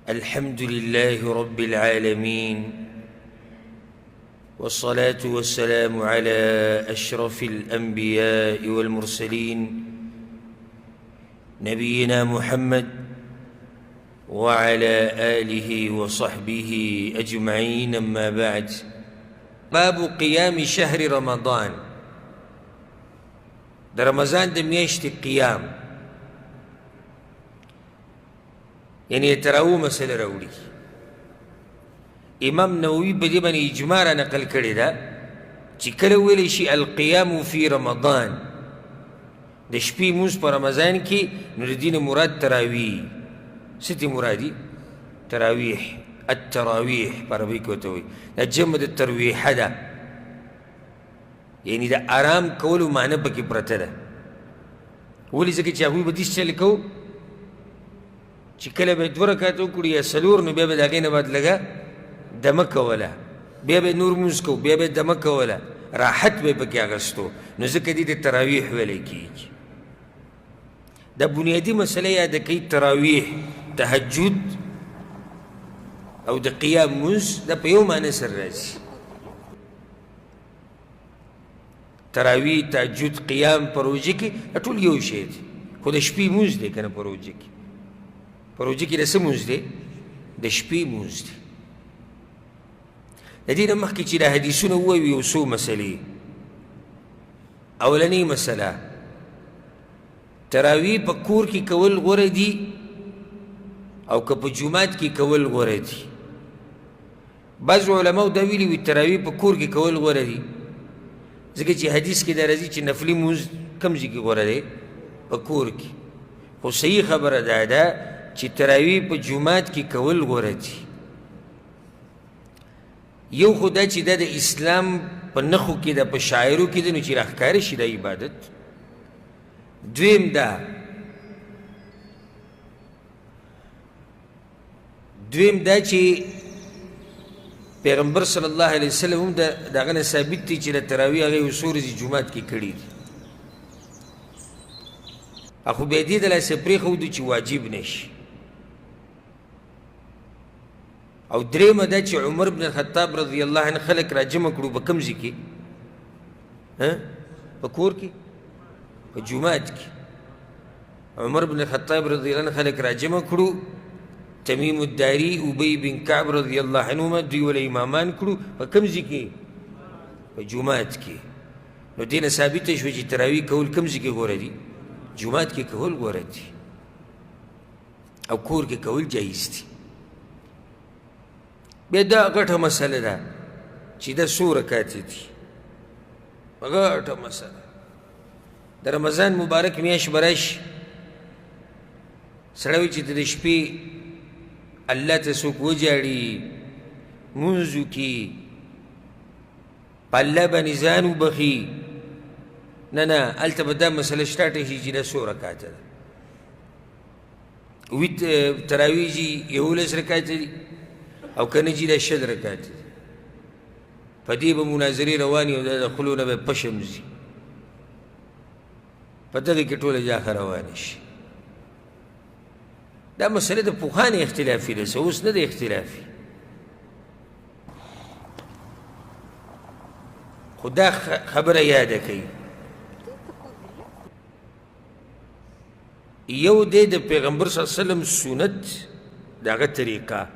الحمد لله رب العالمين، والصلاة والسلام على أشرف الأنبياء والمرسلين، نبينا محمد وعلى آله وصحبه أجمعين، أما بعد. باب قيام شهر رمضان. د رمضان د میاشتې قیام، یعنی تراو مسله راوړي. امام نووي په دې باندې اجماع را نقل کړې ده چې کله ویلی شي القیام فی رمضان، د شپې لمونځ په رمضان کې، نو د دې نه مراد تراویح. څه ترې مراد دي؟ تراویح، التراویح په عربۍ کې ورته وایي. دا جمع د ترویحه ده، یعنی د آرام کولو معنی پکې پرته ده. ولې؟ ځکه چې هغوی به داسې چل کوو چې کله به یې دوه رکعته وکړو یا څلور، نو بیا به د هغې نه بعد لږه دمه کوله، بیا به یې نور لمونځ کوو، بیا به یې دمه کوله، راحت به یې پکې اخیستو. نو ځکه دې ته تراویح ویلی کېږي. دا بنیادي مسله یاده کوي، تراویح، تهجد او د قیام لمونځ دا په یو معنی سره راځي. تراویح، تهجد، قیام په روژه کې دا ټول یو شی دی، خو د شپې لمونځ دی که نه. په روژه کې، په روژه کې د څه لمونځ دی؟ د شپې لمونځ دی. د دې نه مخکې چې دا حدیثونه ووایو یو څو مسلې. اولنۍ مسله، تراویح په کور کې کول غوره دي او که په جومات کې کول غوره دي؟ بعض علماو دا ویلي وي تراویح په کور کې کول غوره دي، ځکه چې حدیث کې دا راځي چې نفلي لمونځ کوم ځای کې غوره دی؟ په کور کې. خو صحیح خبره دا ده چې تراویح په جومات کې کول غوره دي. یو خو دا چې دا د اسلام په نښو کې ده، په شاعرو کې ده، نو چې راښکاره شي دا عبادت. دویم دا، دویم دا چې پیغمبر صلی الله علیه وسلم هم د هغه نه ثابت دی چې د تراویح هغه یو څو ورځې جومات کې کړي دي. خو بیا دې د لاسه پرېښودو چې واجب نه شي. او درېیمه دا چې عمر بن الخطاب رضی الله عنه خلک راجمع کړو په کوم ځای کې؟ په کور کې، په جومات کې. عمر بن الخطاب رضی الله عنه خلک راجمع کړو، تمیم الداری، ابی بن کعب رضی الله عنهما، دوی وله امامان کړو. په کوم ځای کې؟ په جومات کې. نو دې نه ثابته شوه چې تراویح کول کوم ځای کې غوره دي؟ جومات کې کول غوره دي او کور کې کول جایز دي. بیا دا غټه مسله ده چې دا څو رکعته دي. غټه مسله، د رمضان مبارک میاشت به راشي، سړی وایي چې د شپې الله ته څوک وژاړي، لمونځ وکړي، په الله باندې ځان وبخښي، نه نه، هلته به دا مسله سټارټه شي چې دا څو رکعته ده. وي تراویح جي 11 رکعته دي او که نه جي دا 20 رکعته دي. په دې به مناظرې روانې او دا د خولو نه به پشم ځي، په دغې کې ټوله جاخه روانه شي. دا مسله د پخواني اختلافي ده، څه اوس نه ده اختلافي. خو دا خبره یاده کوي، یو دی د پیغمبر صلی الله علیه وسلم سنت، د هغه طریقه،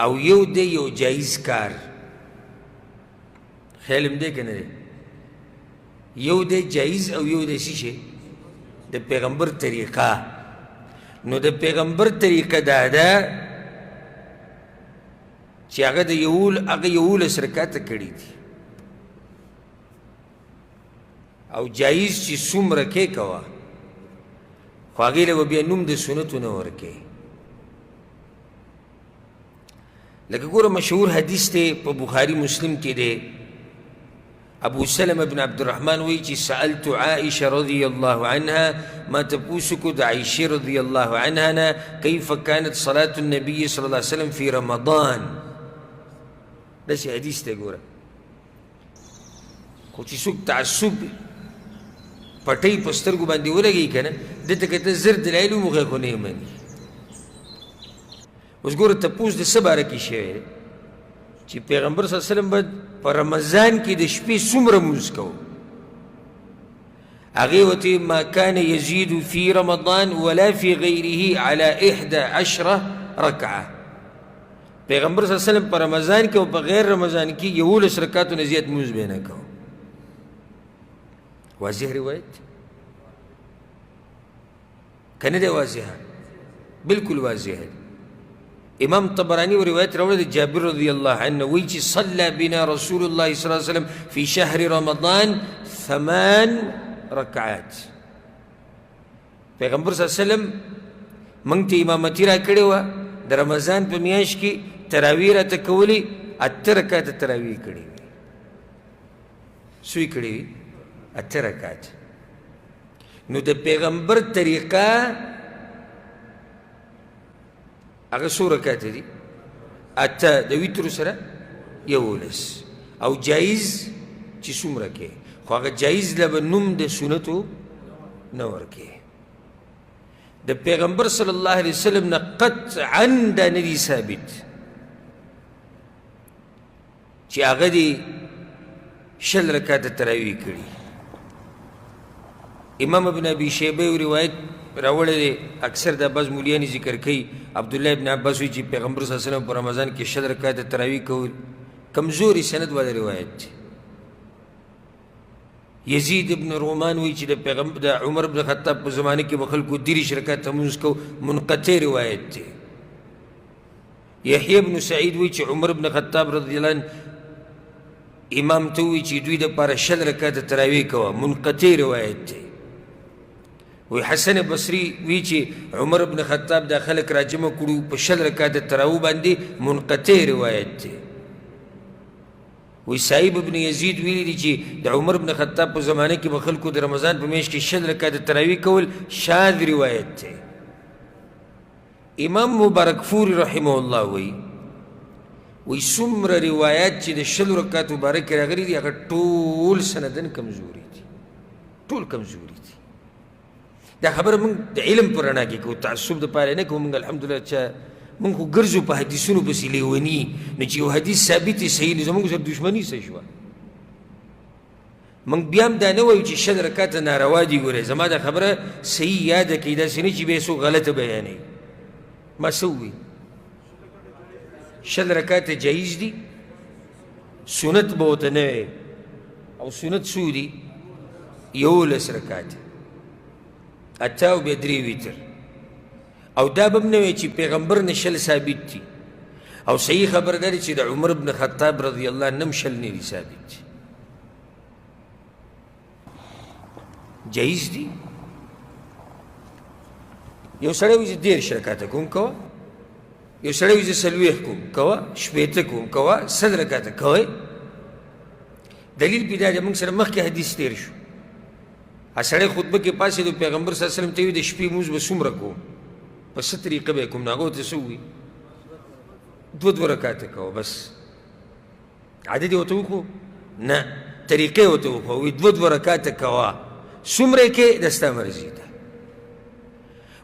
او یو دی یو جایز کار. خیال هم دی که نه دی؟ یو دی جایز او یو دی څه شی؟ د پیغمبر طریقه. نو د پیغمبر طریقه دا ده چې هغه د هغه 11 رکعته کړي دي، او جایز چې څومره کې کوه، خو هغې له به بیا نوم د سنتو نه ورکې. لکه ګوره مشهور حدیث دی په بخاري مسلم کې دی، ابو سلمة بن عبد الرحمن وایي چې سألت عائشة رضی الله عنها، ما تپوس وکړو د عائشې رضی الله عنها نه، کیف كانت صلاة النبي صلی الله علیه وسلم في رمضان. داسې حدیث دی ګوره. خو چې څوک تعصب پټۍ په سترګو باندې ولګوي که نه، ده ته که ته 1000 دلایل وموښې خو نه یې مني. اوس ګوره تپوس د څه باره کې شوی دی چې پیغمبر صلی الله علیه وسلم به په رمضان کې د شپې څومره لمونځ کوو. هغې ورته ما کان یزید فی رمضان ولا فی غیره علی احدى عشره رکعه. پیغمبر صلی الله علیه وسلم په رمضان کې او په غیر رمضان کې 11 رکعاتو نه زیات لمونځ به نه کوو. واضح روایت که نه دی واضح؟ بالکل واضح دی. امام طبراني روایت راوړی دی جابر رضی الله عنه وایي چې صلى بنا رسول الله صلی الله علیه وسلم في شهر رمضان 8 رکعات. پیغمبر صلی الله علیه وسلم موږ ته امامتي را کړې وه د رمضان په میاشت کې، تراویح راته کولې، 8 رکعاته تراویح کړې وې. څو یې کړې وې؟ 8 رکعاته. نو د پیغمبر طریقه هغه څو رکعاته دي؟ 8، د وترو سره 11. او جایز چې څومره کې، خو هغه جایز له به نوم د سنتو نه ورکې. د پیغمبر صلی الله علیه وسلم نه قطعا دا نه دي ثابت چې هغه دې 20 رکعاته تراویح کړي. امام ابن ابي شیبه یو روایت راوړی دی، اکثر د بعض مولیان یې ذکر کوي. عبدالله ابن عباس وایي چې پیغمبر صلی الله علیه وسلم په رمضان کې 20 رکعاته تراویح کول. کمزوري سند والا روایت دی. یزید ابن رومان وایي چې د پیغمبر د عمر بن خطاب په زمانه کې به خلکو 30 رکعاته لمونځ کوو. منقطع روایت دی. یحیی بن سعید وایي چې عمر بن خطاب رضی الله عنه امام ته ووایي چې دوی دپاره 20 رکعاته تراویح کوه. منقطع روایت دی. وایي حسن بصري وایي چې عمر بن خطاب دا خلک راجمع کړو په 20 رکعاته تراویح باندې. منقطع روایت دی. وایي صاحب ابن یزید ویلي دي چې د عمر بن خطاب په زمانه کې به خلکو د رمضان په میاشت کې 20 رکعاته تراویح کول. شاذ روایت دی. امام مبارک فوری رحمه الله وایي وایي څومره روایات چې د 20 رکعاتو باره کې راغلي دي هغه ټول سندن کمزوري دي، ټول کمزوري دي. دا خبره موږ د علم په رڼا کې کوو، تعصب دپاره نه کوو. موږ الحمدلله چې موږ خو ګرځو په حدیثونو پسې لیوني، نو چې یو حدیث ثابت یې صحیح، نو زموږ سره دښمني څه شوه؟ موږ بیا هم دا نه وایو چې 20 رکعاته ناروا دي. ګورئ زما دا خبره صحیح یاده کړئ، داسې نه چې بیا څوک غلطه بیانوي. ما څه وویل؟ 20 رکعاته جایز دي، سنت به ورته نه وي. او سنت څو دي؟ 11 رکعاته، 8 او بیا 3 وتر. او دا به هم نه وي چې پیغمبر نه 20 ثابت دي. او صحیح خبره دا ده چې د عمر بن خطاب رضی الله عنه هم 20 نه دي ثابت دي. جایز دي. یو سړی وایي چې 30 رکعاته کوم کوه، یو سړی وایي چې 40 کوم کوه، 60 کوم کوه، 100 رکعاته کوئ. دلیل پې دا دی موږ سره مخکې حدیث تېر شو. سړی خطبه کې پاڅېدو، پیغمبر صلی الله علیه وسلم ته وایي د شپې لمونځ به څومره کوم، په څه طریقه به یې کوم؟ نو هغه ورته څه ووایي؟ 2 رکعاته کوه بس. عدد یې ورته وښو؟ نه، طریقه یې ورته وښوه، وایي 2 رکعاته کوه، څومره یې کوې دا ستا مرضي ده.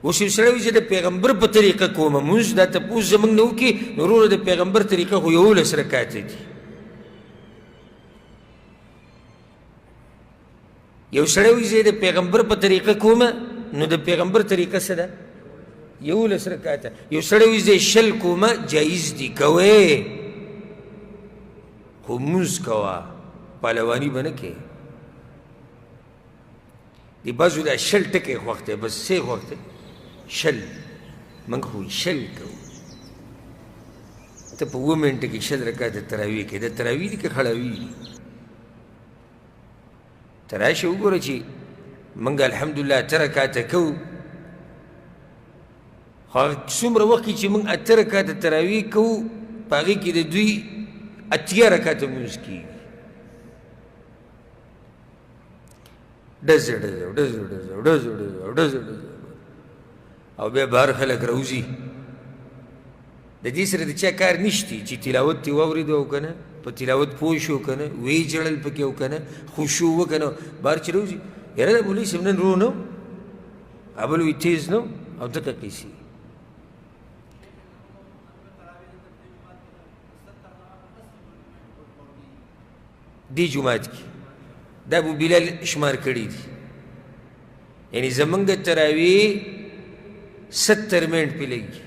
اوس یو سړی وایي چې د پیغمبر په طریقه کومه مونځ، دا تپوس زموږ نه وکړي، نو وروره د پیغمبر طریقه خو 11 رکعاته دي. یو سړی وایي زه د پیغمبر په طریقه کومه، نو د پیغمبر طریقه څه ده؟ 11 رکعاته. یو سړی وایي زه 20 کومه، جایز دي کوې، خو مونځ کوه، پهلواني به نه کوې. د بعضو دا 20 ټکی خوښ دی، بس څه یې خوښ دی؟ 20. موږ خو 20 کوو. ته په 7 منټه کې 20 رکعاته تراویح کوې، دا تراویح دي که خړاوي دي؟ ته راشه وګوره چې موږ الحمدلله 8 رکعاته کوو، خو هغه څومره وخت کې چې موږ 8 رکعاته تراویح کوو، په هغې کې د دوی 80 رکعاته لمونځ کېږي. ډزې ډزې ډزې ډزې ډزې ډزې ډزې ډزې، او بیا بهر خلک راوځي. د دې سره د چا کار نشتی چې تلاوت دې واورېدو او که نه، په تلاوت پوه شو که نه، ویې ژړل پکې او که نه، خشوع وکړه نه، بهر چې راوځي یاره دا مولوي صاحب نن رو نه و، بل وایي تېز نه و، او دغه قیصې. دې جومات کې دا ابو بلال شمار کړي دي. یعنی زمونږ تراوی 70 منټ پې لګي،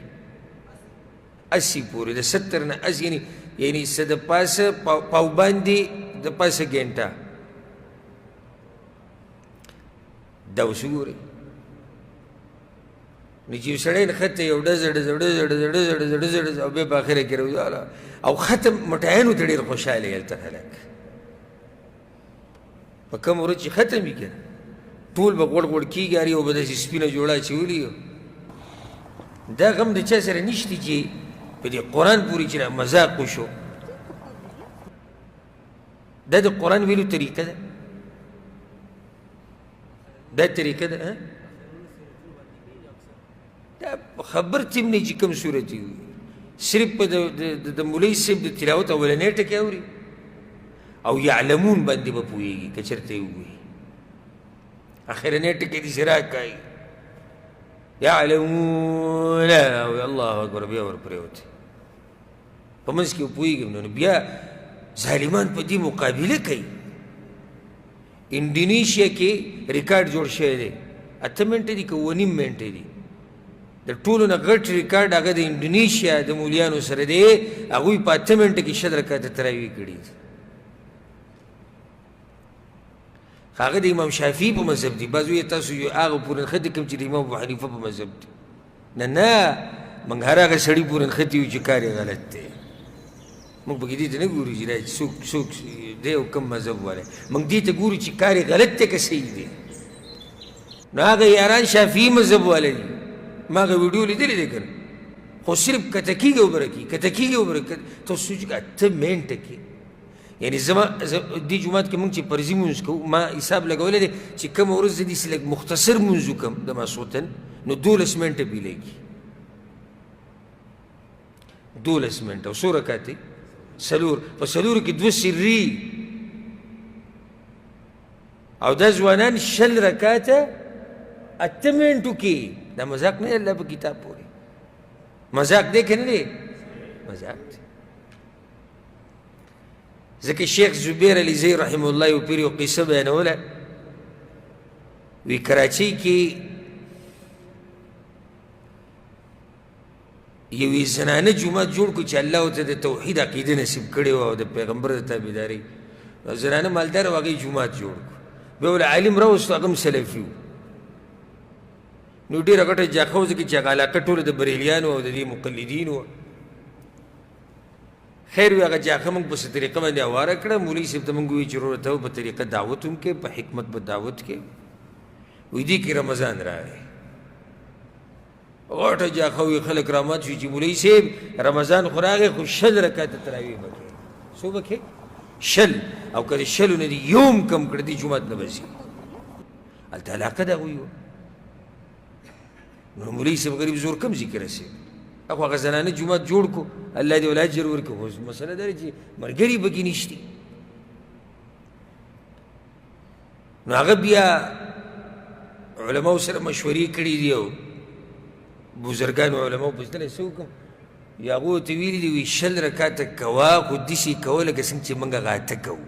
80 پورې، د 70 نه 80، یعنی څه د پاسه پاو باندې د پاسه ګنټه. دا اوس وګورئ، نو چې یو سړی نښته یو ډزه ډزه ډزه ډزه ډزه ډزه ډزه ډزه او بیا په اخره کې راوځي او ختم مټایانو ته ډېر خوشحاله یې. هلته خلک په کوم ورځ چې ختم وي که نه ټول به غوړ غوړ کېږي، هر یو به داسې سپینه جوړه اچولي. دا غم د چا سره نشته چې په دې قرآن پورې چې مذاق وشو. دا د قرآن ویلو طریقه ده، دا طریقه ده. دا خبر تیم نه چې کوم صورت وي، صرف په د مولوي صاحب د تلاوت اولنی ټکی اوري او یعلمون باندې به پوهېږي که چېرته یې ووایي. اخرنی ټکی دې سره راکاږي یعلمون، او الله اکبر بیا ورپرېوتی په منځ کې پوهېږم. نو بیا ظالمان په دې مقابله کوي. انډونیشیا کې ریکارډ جوړ شوی دی، 8 منټه دي که 7.5 منټه دي. د ټولو نه غټ ریکارډ هغه د انډونیشیا د مولیانو سره دی، هغوی په 8 منټه کې 20 رکعته تراویح کړي دي. هغه د امام شافعي په مذهب دي. بعضو یې تاسو یو هغه پورې نښتې کوم چې د امام ابو حنیفه په مذهب دي. نه نه، موږ هر هغه سړي پورې نښتې یو چې کار یې غلط دی. موږ پکې دې ته نه ګورو چې دا څوک دی او کوم مذهب والی، موږ دې ته ګورو چې کار یې غلط دی که صحیح دی. نو هغه یاران شافعي مذهب والی دي، ما هغه ویډیو لیدلې دی که نه، خو صرف کته کېږي او بره کېږي، کته کېږي او بره کېږي. ته سوچ وکړه 8 منټه کې، یعنی زما دې جومات کې موږ چې فرضي لمونځ کوو، ما حساب لګولی دی چې کومه ورځ زه داسې لږ مختصر لمونځ وکړم د ماسخوتن، نو 12 منټه پرې لګي، 12 منټه. او څو رکعت دی؟ 4. په 4 کې 2 سري، او دا ځوانان 20 رکعته 8 منټو کې. دا مذاق نه دی الله په کتاب پورې، مذاق دی که نه دی؟ مذاق دی. ځکه شیخ زبیر علیزی رحمه الله یو پیر یو قصه بیانوله، وی کراچۍ کې یوې زنانه جومات جوړ کړو چې الله ورته د توحید عقیده نصیب کړې وه او د پیغمبر د تابعدارۍ. نو زنانه مالداره وه، هغې جومات جوړ کړو. بیا ورله عالم راوستو، هغه هم سلفي و. نو ډېره غټه جاخه وه، ځکه چې هغه علاقه ټوله د بریلیانو او د دې مقلدینو وه. خیر وي هغه جاخه موږ په څه طریقه باندې اواره کړه. مولوي صاحب ته موږ وویل چې وروره ته په طریقه دعوت هم کوې، په حکمت به دعوت کوې. وایي دې کې رمضان راغی، غټه جاخه وي، خلک رامات شو چې مولوي صاحب رمضان خو راغی خو 20 رکعته تراویح به کوې. څو به کوې؟ 20. او که د 20 نه دې یو هم کم کړ، دې جومات نه به ځي. هلته علاقه د هغوی وه. نو مولوي صاحب غریب زور کم ځای کې رسېد. هغه هغه زنانه جومات جوړ کړو، الله دې ولا اجر ورکړي. خو مسله دا ده چې ملګري پکې نشتي. نو هغه بیا علماو سره مشورې کړې دي او بزرګانو علماو پوښتنه څه وکړم، یا هغو ورته ویلي دي وایي 20 رکعته کوه، خو داسې کوه لکه څنګه چې موږ هغه اته کوو.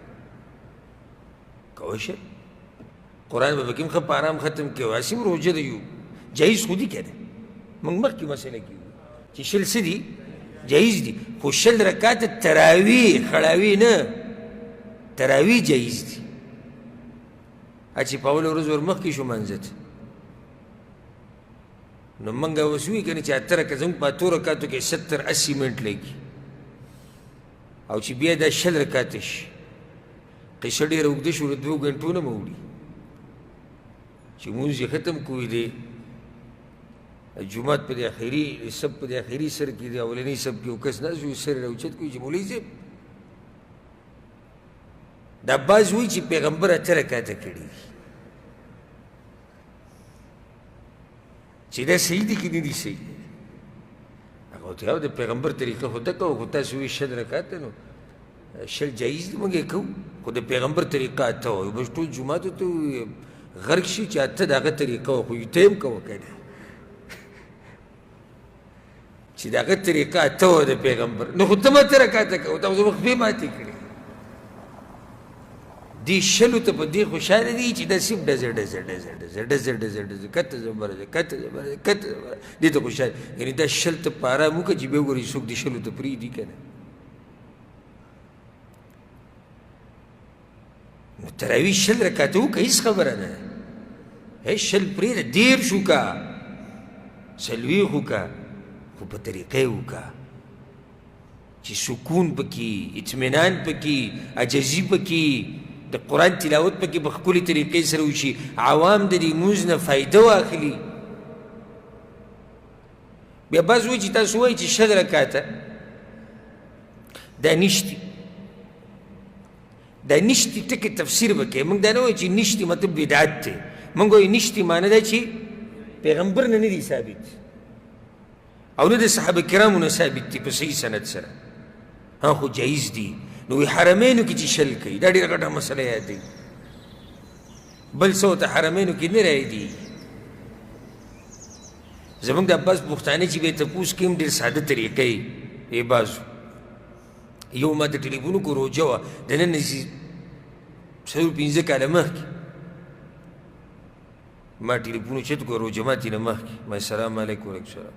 کوه 20، قرآن به پکې هم ښه په آرام ختم کړي، هسې هم روژه ده، یو جایز خو دي که نه؟ موږ مخکې مسله کې وو چې 20 څه دي؟ جایز دي، خو 20 رکعته تراویح خړاوي نه، تراویح جایز دي. چې په اوله ورځ ورمخکې شو منځه ته، نو موږ اوس وایو که نه چې 8 رکعته، زموږ په 8 رکعتو کې 70 80 منټ لګي، او چې بیا دا 20 رکعته شي، قصه ډېره اوږده شوه، د 2 ګنټو نه مه وړي. چې لمونځ یې ختم کړو دی جومات په دې اخري سب په دې اخري سر کې دی، اولني سب کې یو کس ناست وي، سر یې راوچت کړو چې مولوي صاحب دا باز وایي چې پیغمبر 8 رکعته کړي دي، چې دا صحیح دي که نه دي صحیح؟ هغه ورته وایي د پیغمبر طریقه خو دکه وه، خو تاسو وایي 20 رکعته، نو 20 جایز دي، موږ یې کوو، خو د پیغمبر طریقه 8 وه. بس ټول جوماتو ته غرق شي چې 8 د هغه طریقه وه، خو یو ته یې هم کوه که نه چې د هغه طریقه 8 وه د پیغمبر، نو خو ته مه 8 رکعته کوه، تا خو زموږ خپې ماتې کړې. دې شلو ته په دې خوشحاله دي چې دا صرف ډزه ډزه ډزه ډزه ډزه ډزه ډزه کته زبر ده کته زبر ده کته زبر دې ته خوشحاله. یعنې دا شل ته په ارام وکړه چې بیا وګوري څوک دې شلو ته پرېږدي که نه. نو تراویح شل رکعته وکړه، هېڅ خبره نه ده. هېڅ شل پرېږده، 30 وکړه، 40 وکړه، خو په طریقه یې وکړه چې سکون پکې، اطمینان پکې، عاجزي پکې، د قرآن تلاوت پکې په ښکلې طریقې سره وشي، عوام د دې لمونځ نه فایده واخلي. بیا بعض وایي چې تاسو وایئ چې شل رکعته دا نشتي، دا نشتي ټکي تفسیر به کوي. موږ دا نه وایو چې نشتي مطلب بدعت دی، موږ وایو نشتي معنی دا چې پیغمبر نه نه دي ثابت او نه د صحابه کرامو نه ثابت دي په صحیح سند سره، ها خو جایز دي. نو وایي حرمینو کې چې شل کوي، دا ډېره غټه مسله یادوي، بل څه ورته حرمینو کې نه رایادېږي. زموږ د عباس پښتانه چې به یې تپوس کوي هم ډېر ساده طریقه یې بعضو. یو ما ته ټلیفون وکړو، روژه وه د نن نه 4-5 کاله مخکې، ما ټلیفون اوچت کړو، روژه ماتي نه مخکې، ما سلام علیکم وعلیکم سلام.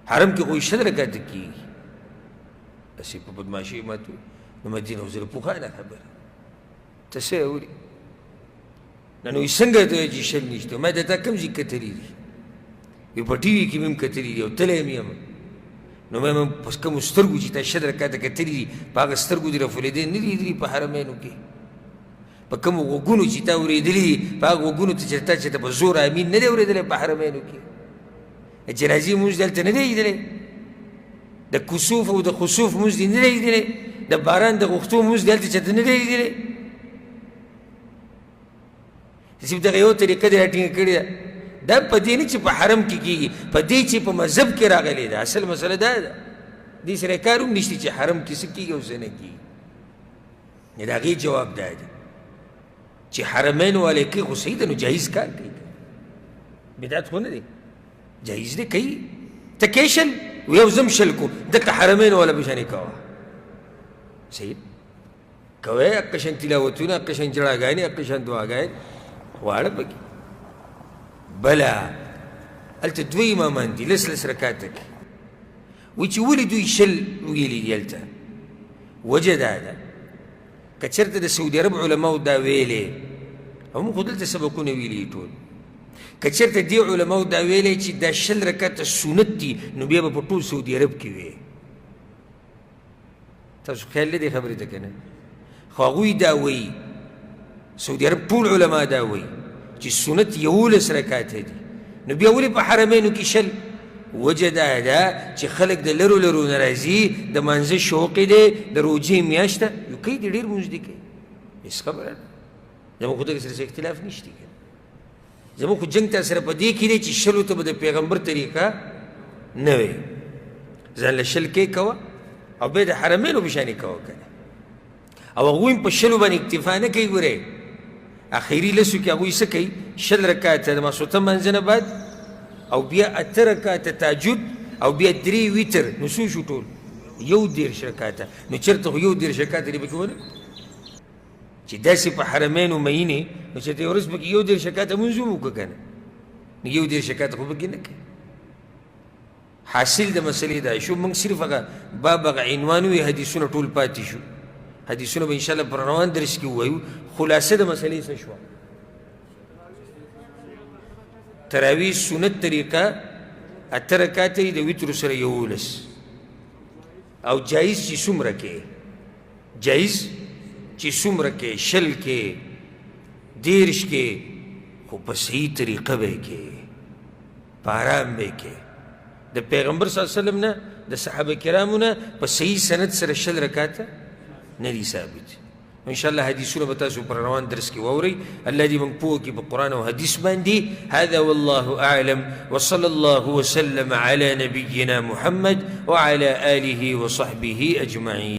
حرم کې خو یې شل رکعته کېږي، هسې په بدماشۍ ما ته وویل. نو ما دې نو زه پوښانه خبره ته څه اوري؟ نه نو یې څنګه ته وایې چې شل نشته؟ ما د تا کوم ځای کتلي دي؟ وایي په ټي وي کې مې هم کتلي دي او تللی هم یم. نو ما هم په کومو سترګو چې تا شل رکعته کتلي دي، په هغه سترګو دې رفع الیدین نه دي لیدلي په حرمینو کې؟ په کومو غوږونو چې تا اورېدلي دي، په هغه غوږونو ته چې تا چېرته په زور امین نه دی اورېدلی په حرمینو کې؟ د جنازې لمونځ دلته نه دی لیدلی، د کسوف او د خسوف لمونځ دې نه دی لیدلی، د باران د غوښتو لمونځ دې هلته چېرته نه دی لیدلی. صرف دغه یو طریقه دې راټینګه کړې ده. دا په دې نه چې په حرم کې کېږي، په دې چې په مذهب کې راغلې ده. اصل مسله دا ده، دې سره کار هم نشته چې حرم کې څه کېږي او څه نه کېږي. نو د هغې جواب دا دی چې حرمین والے کوي خو صحیح ده، نو جایز کار کوي، بدعت خو نه دی، جایز دی کوي. ته کې شل یو زم شل کو دغه حرمین والا په شانې کوه، صحیح کوي، هقه شان تلاوتونه، هقه شان ژړاګانې، هقه شان دعاګانې واړه پکې. بله هلته دوه امامان دي، لس لس رکعته کوي. وایي چې ولې دوی شل ویلي دي هلته؟ وجه دا ده که چېرته د سعودي عرب علماو دا ویلې، او موږ خو دلته سبقونه ویلي ټول، که چېرته دې علماو دا ویلې چې دا شل رکعته سنت دي، نو بیا به په ټول سعودي عرب کې وي. تاسو خیال لرئ خبرې ته که نه؟ خو هغوی دا وایي، سعودي عرب ټول علما دا وایي چې سنت 11 رکعته دي، نو بیا ولې په حرمینو کې شل؟ وجه دا ده چې خلک د لرو لرو نه راځي، د مانځه شوق یې دی، د روژې میاشت ده، یو کوي دي ډېر لمونځ دي کوي، هېڅ خبره نه. زموږ خو دغې سره څه اختلاف نشته که نه. زموږ خو جنګ تا سره په دې کې دی چې شلو ته به د پیغمبر طریقه نه وي، ځان له شل کې کوه او بیا د حرمینو په شانې کوه که نه. او هغوی هم په شلو باندې اکتفا نه کوي، ګورې اخري لسو کې هغوی څه کوي؟ شل رکعته د ماسوتن لمانځه نه بعد، او بیا 8 رکعته تهجد، او بیا 3 وتر، نو څو شو ټول؟ 31 رکعته. نو چېرته خو 31 رکعته دې پکې ونه چې داسې په حرمینو مئینې، نو چېرته یوه ورځ پکې 31 رکعته لمونځ هم وکړه که نه، نو 31 رکعته خو پکې نه کوي. حاصل د مسئلې دا شو، موږ صرف هغه باب هغه عنوان وي، حدیثونه ټول پاتې شو، حدیثونه به انشاءالله په روان درس کې ووایو. خلاصه د مسئلې څه شوه؟ تراویح سنت طریقه 8 رکعته دي، د وترو سره 11، او جایز چې څومره کې، جایز چې څومره کې، شل کې، 30 کې، خو په صحیح طریقه به یې کې، په آرام به یې کې. د پیغمبر صلی الله علیه وسلم نه، د صحابه کرامو نه په صحیح سند سره شل رکعته نه دي ثابت. ان شاء الله حدیثونه به تاسو پر روان درس کې واورئ. الله دې موږ پوه کړي په قرآن او حدیث باندې. هذا والله اعلم، وصلى الله وسلم على نبينا محمد وعلى آله وصحبه اجمعين.